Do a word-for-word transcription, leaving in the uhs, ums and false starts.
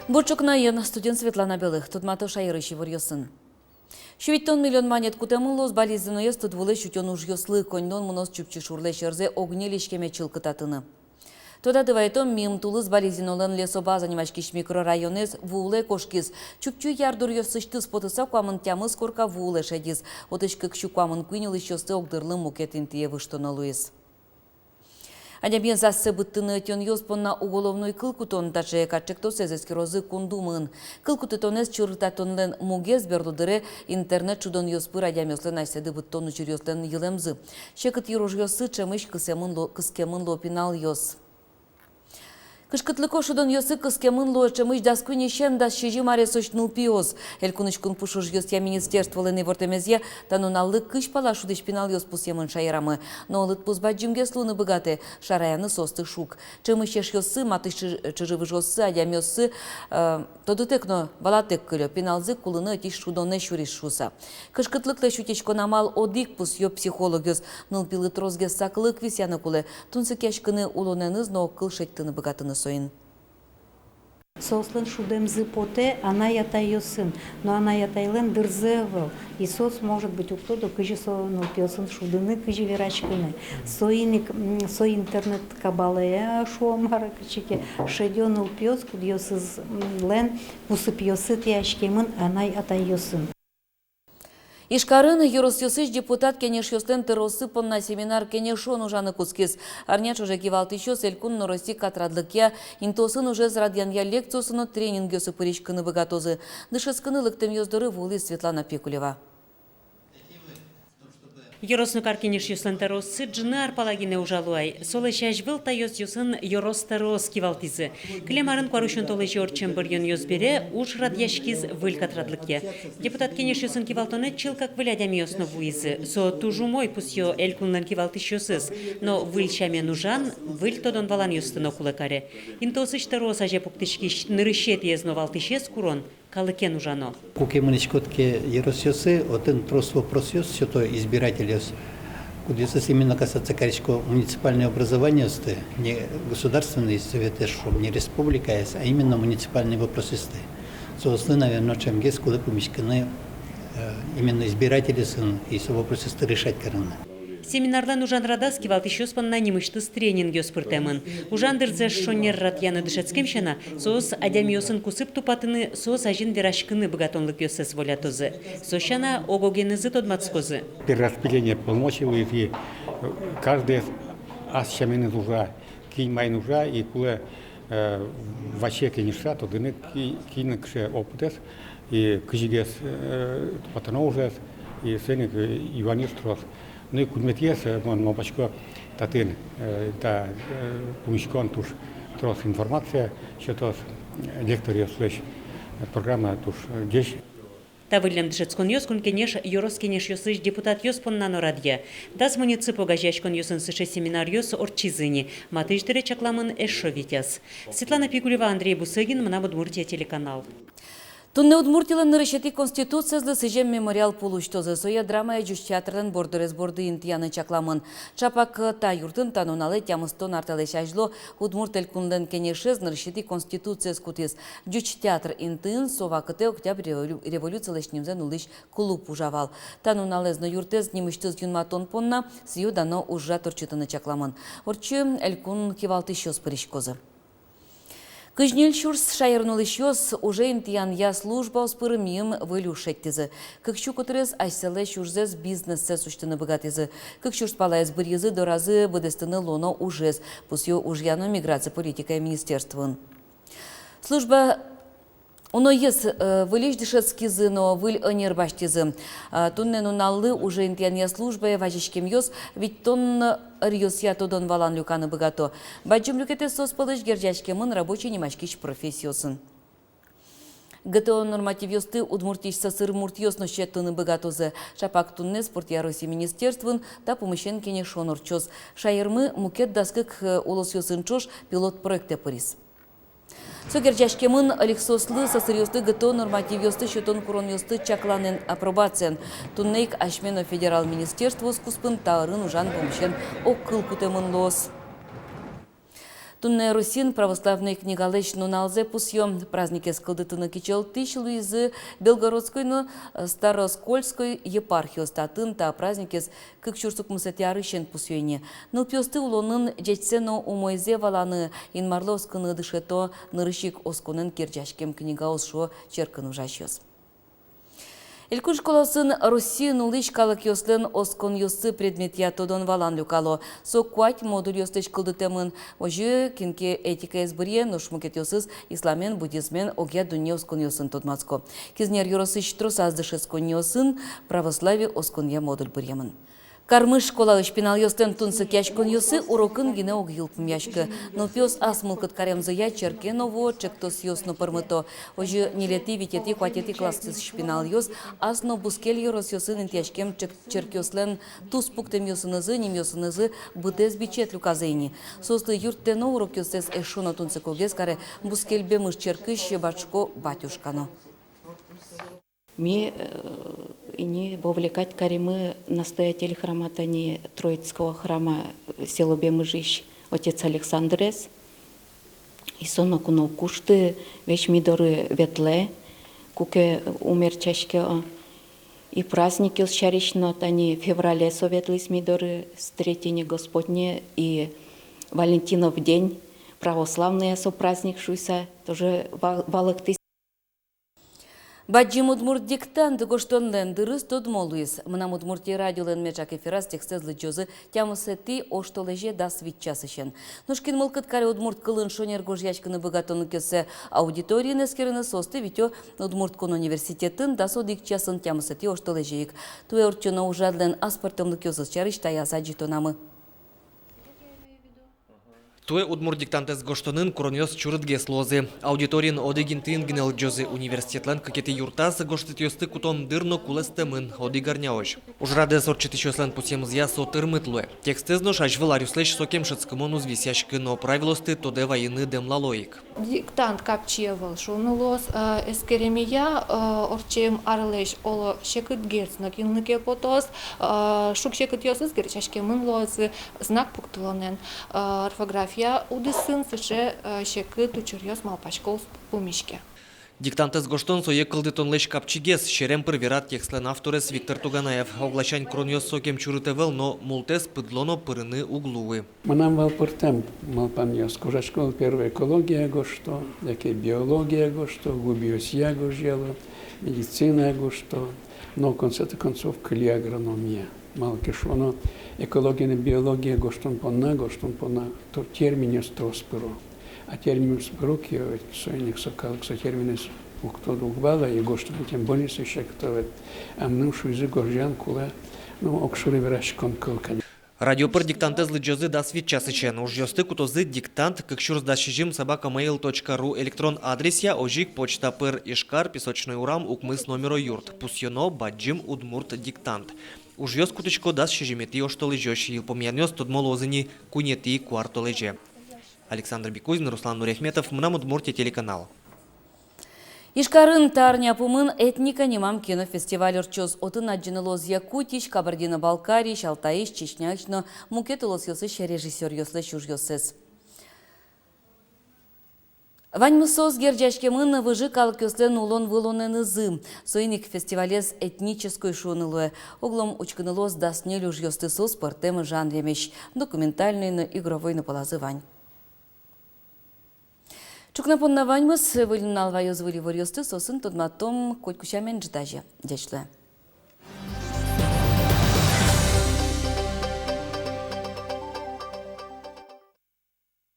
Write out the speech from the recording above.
Бур ӵукнаен! Студиын Светлана Белых. Тодмато шаерысь иворъёсын. Сю витьтон миллион манет кутэмын луоз Балезиноез тудвулэсь утён ужъёслы. Коньдон мыноз Чупчи шурлэсь ӧрзэ огниль иськеме чылкытатыны. Тодады вайытом, мим тулыс Балезинолэн Лесобаза нимаськись микрорайонэз ву улэ кошкиз. Чупчи ярдуръёсысьтыз потыса куамын тямыс корка ву улэ шедиз. Отысь кык сю куамын куинь улӥсьёсты огдырлы мукет интые выжтоно луиз. Адямиез ассэ быдтыны ӧтёнъёс понна уголовной кыл кутон. Таӵе катӵектосэз эскерозы Кун Думаын. Кыл кутытонэз чырытатонлэн мугез — берло дыре интернет шудонъёс пыр адямиослэн асьсэды быдтон учыръёслэн йылэмзы. Секыт йыружъёссы ӵемысь кысэмын луо, кыскемын луо пиналъёс. Кышкытлыко шудонъёсы кыскемын луо ӵемысь дас куиньысен дас сизьым аресозь нылпиос. Элькунысь кун пушужъёсъя министерстволэн ивортэмезъя, та нуналлы кызь пала шудӥсь пиналъёс пусъемын шаерамы. Но лыдпус бадӟымгес луыны быгатэ, шараяны соосты шуг. Ӵемысь эшъёссы, матысь чы-, чыжы-выжыоссы, адямиоссы, э, тодытэк но валатэк кылё, пиналзы кулыны ӧтись шудонэ сюриз шуыса. Кышкытлыклэсь утиськон амал одӥг, пусъё психологъёс. Нылпилы тросгес саклык висъяны кулэ, тунсыкъяськыны улонэныз но огкыл шедьтыны быгатыны соин. Соослэн шудэмзы потэ анай-атайёсын, но анай-атайлэн дырзы ӧвӧл. И соос, может быть, уг тодо, кызьы со нылпиосын шудыны, кызьы вераськыны. Соин ик, м, со интернет кабалае, шуом, мар-а, кыӵе ке, шедё нылпиос, кудъёсызлэн кусыпъёссы тӥяськемын анай-атайёсын. Ижкарын ёросъёсысь депутат кенешъёслэн тӧрооссы понна семинар-кенешон ужаны кутскиз. Арня ӵоже кивалтӥсьёс элькун но Россия катрадлыкъя интыосын ужез радъянъя лекциосы но тренингъёсы пыриськыны быгатозы. Дышетскыны лыктэмъёс доры вуылӥз Светлана Пикулева. Ёрос но кар кенешъёслэн тӧрооссы ӝыны ар пала гинэ ужало ай. Солэсь азьвыл та ёзъёсын ёрос тӧроос кивалтӥзы. Кылем арын куарусён толэзе ортчем быръёнъёс бере уж радъяськиз выль катрадлыкъя. Депутат кенешъёсын кивалтонэ чылкак выль адямиос но вуизы. Со туж умой, пусъё элькунлэн кивалтӥсьёсыз. Но выль сямен ужан выль тодон-валанъёсты но кулэ каре. Интыосысь тӧроос азе пуктӥськись нырысетӥез но валтӥсез курон — калыкен ужано. Куке мынӥськод ке ёросъёсы, отын трос вопросъёс сёто избирательёс, кудъёсыз именно касаться карисько муниципальной образованиосты, не Государственный Советэз, шуом, не республикаез, а именно муниципальной вопросъёсты. Соослы, наверно, ӵемгес кулэ пумиськыны, э, именно избирательёсын и со вопросъёсты решать карыны. Семинарлэн ужан радаз кивалтӥсьёс понна нимысьтыз тренингъёс пыртэмын. Ужан дырзэс шонер радъяны дышетскем сяна, соос адямиосын кусып тупатыны, соос азьын вераськыны быгатонлыкъёссэс волятозы. Со сяна, ог-огенызы тодматскозы. Перераспределение полномочий луиз, и, э, каждый ас сяменыз ужа, кин маин ужа, и кулэ, э, ваче кенешыса тодыны, ки-, кинлэн кыӵе опытэз, и кызьыгес, э, тупатоно ужез, и соин ик, э, юанъёс трос. Ну и куиньметӥез, э, мон малпасько, татын, э, та, э, пумиськон туж трос информация сётоз, э, лекторъёслэсь, э, программа туж, э, ӟеч. Та выллем дышетсконъёс Кун Кенеш ёрос кенешъёсысь депутатъёс понна но радъя. Дас муниципи огазеяськонъёсын сыӵе семинаръёс ортчизы ини. Матысь дыре чакламын эшшо витяз. Светлана Пикулева, Андрей Бусыгин, «Мынам Удмуртия» телеканал. Туннэ Удмуртилэн нырысетӥ Конституциезлы сӥзем мемориал пул усьтозы. Сое драмая ӟуч театрлэн борддорез борды интыяны чакламын. Ӵапак та юртын та нуналэ, тямыстон ар талэсь азьло, Удмурт Элькунлэн Кенешез нырысетӥ Конституциез кутӥз. Ӟуч театр интыын со вакытэ Октябрь револю-, революцилэсь нимзэ нуллӥсь клуб ужа вал. Та нуналэз но юртэз нимысьтыз юнматон понна сӥё-дано ужрад ортчытыны чакламын. Отчы элькун кивалтӥсьёс пыриськозы. Кызь ньыль сюрс шаерын улӥсьёс уже интыянъя службаос пыр мимала выль уж шедьтӥзы. Кык сю котырез асьсэлэсь ужзэс, бизнессэс усьтыны быгатӥзы. Кык сюрс палаез быръизы доразы быдэстыны луоно ужез, пусъё ужъя но миграция политикая министерствоын. Служба уноез, э, выльысь дышетскизы но выль ӧнер басьтӥзы. Э, туннэ нуналлы уже интыянъя службае вазиськемъёс витьтон ӧръёсъя тодон-валан люканы быгато. Бадӟым люкетэз соос пӧлысь герӟаськемын рабочий нимаськись профессиосын. ГТО нормативъёсты Удмуртиысь сӧсыр муртъёс но сётыны быгатозы. Ӵапак туннэ спортъя Россия министерствоын та пумысен кенешон ортчоз. Шаермы мукет дас кык, э, улосъёсын ӵош пилот проектэ пыриз. Со герӟаськемын ӧликсослы, сӧсыръёслы, ГТО нормативъёсты сётон куронъёсты чакланэн, апробациен. Туннэ ик асьме но федерал министерствоос куспын та ӧрын ужан пумысен огкыл кутэмын луоз. Туннэ Россиын православной книгалэсь нуналзэ пусъё. Праздникез кылдытыны кичӧлтӥсь луизы Белгородской но Старооскольской епархиос. Татын та праздникез кык сюрс укмысэтӥ арысен пусъё ини. Нылпиосты улонын ӟечсэ но умойзэ валаны, Инмарлы оскыны дышето нырысь ик осконэн герӟаськем книгаос, шуо черкын ужасьёс. Элькун школаосын Россиын улӥсь калыкъёслэн осконъёссы предметъя тодон-валан люкало. Со куать модульёслэсь кылдытэмын. Озьы кин ке этикаез быръе, нош мукетъёсыз исламен, буддизмен, огъя дунне осконъёсын тодматско. Кизнер ёросысь тросаз дышетсконниосын православие осконъя модуль быръемын. Кармыш школаысь пиналъёслэн тунсыкъяськонъёссы урокын гинэ уг йылпумъяськы. Нылпиос ас мылкыд каремзыя черке но вуо, ӵектосъёс но пӧрмыто. Озьы ньылетӥ, витетӥ, куатетӥ классъёсысь пиналъёс ас но бускель ёросъёсын интыяськем чер-, черкъёслэн туспуктэмъёсынызы, нимъёсынызы быдэс бичет люказы ини. Соослы юрттэно урокъёссэс эшшо но тунсыкогес каре бускель Бемыж черкысь Бачко батюшка но. Ми, э, ини вовлекать каримы настоятель храма, тани Троицкого храма, э, село Бемыжысь отец Александрез. И со ноку но уг кушты, весь ми доры ветлэ, куке умерчаське. И праздникъёс сярысь но, тани феврале со ветлӥз ми доры, Встретение Господне и Валентинов день, православный-а со праздник шуыса, тоже ва-, валэктӥз. Бадӟым удмурт диктант гожтонлэн дырыз тодмо луиз. «Мынам Удмуртие» радиолэн меӵак эфираз текстэз лыдӟозы тямысэтӥ оштолэзе дас вить часысен. Нош кин мылкыд каре удмурт кылын шонер гожъяськыны быгатонлыкъёссэ аудиториын эскерыны, соосты витё Удмурт кун университетын дас одӥг часын, тямысэтӥ оштолэзе ик. Туэ ортчоно ужрадлэн аспӧртэмлыкъёсыз сярысь таяз адӟытонамы. Туэ удмурт диктантэз гожтонын куронъёс чурытгес луозы. Аудиториын одӥг интыын гинэ лыдӟозы. Университетлэн кыкетӥ юртаз гожтэтъёсты кутон дыр но кулэстэмын, одӥг арняозь. Ужрадэз ортчытӥсьёслэн пусъемзыя, со тырмыт луэ. Текстэз нош азьвыл аръёслэсь сокем шӧдскымон уз висъяськы, но правилоосты тодэ вайыны дэмлало ик. Диктант капчи ӧвӧл шуыны луоз, э, эскеремъя, э, ортчем арлэсь, оло, секытгес но кинлы ке потоз, э, шуг-секытъёсыз герӟаськемын луозы знак пуктылонэн, э, орфография удысын сыӵе, э, секыт учыръёс, малпасько, уз пумиське. Диктантэз гожтон — сое кылдытонлэсь капчигес. Серем пыр вера текстлэн авторез Виктор Туганаев. Огласянь куронъёс сокем чурыт ӧвӧл, но мултэс пыдло но пырыны уг луы. Мынам вал пӧртэм малпанъёс. Гожъясько вал, первой экология гожто, яке биология гожто, губиосъя гожъяло, медицина гожто, но в конце-то концов кылле агрономия. Малы ке шуоно, экология но биология гожтон понна, гожтон понна то терминъёс трос пыро. А терминъёс пыро ке, ведь соин ик со калык со терминэз уг тоды, уг вала, и гожтыны тем более со секыт ӧвӧл. А мыным шуизы, гожъян кулэ, ну, огшоры вераськон кыл, конечно. Радио пыр диктантэз лыдӟозы дас вить часысен. Ужъёсты кутозы диктант кык сюрс дас сизьым собака mail точка ru электрон адресъя, озьы ик почта пыр: Ижкар, Песочной урам, укмыс номеро юрт. Пусъёно «Бадӟым удмурт диктант». Ужъёс кутӥсько дас сизьыметӥ оштолэзёзь, йылпумъянъёс тодмо луозы ни куинетӥ куартолэзе. Александр Бекузин, Руслан Нуриахметов, «Мынам Удмуртие» телеканал. Ижкарын та арня пумын «Этника» нимам кинофестиваль ортчоз. Отын адӟыны луоз Якутиысь, Кабардино-Балкариысь, Алтайысь, Чечняысь но мукет улосъёсысь режиссёръёслэсь ужъёссэс. Ваньмыз соос герӟаськемын выжы калыкъёслэн улон-вылонэнызы. Соин ик фестивалез этнической шуыны луэ. Оглом учкыны луоз дас ньыль ужъёсты, соос пӧртэм жанремесь: документальной но, игровой но, пӧлазы вань. Ӵукна понна ваньмыз. Выль нунал ваёз выль иворъёсты, соосын тодматом котьку сямен ӝытазе. Ӟеч луэ.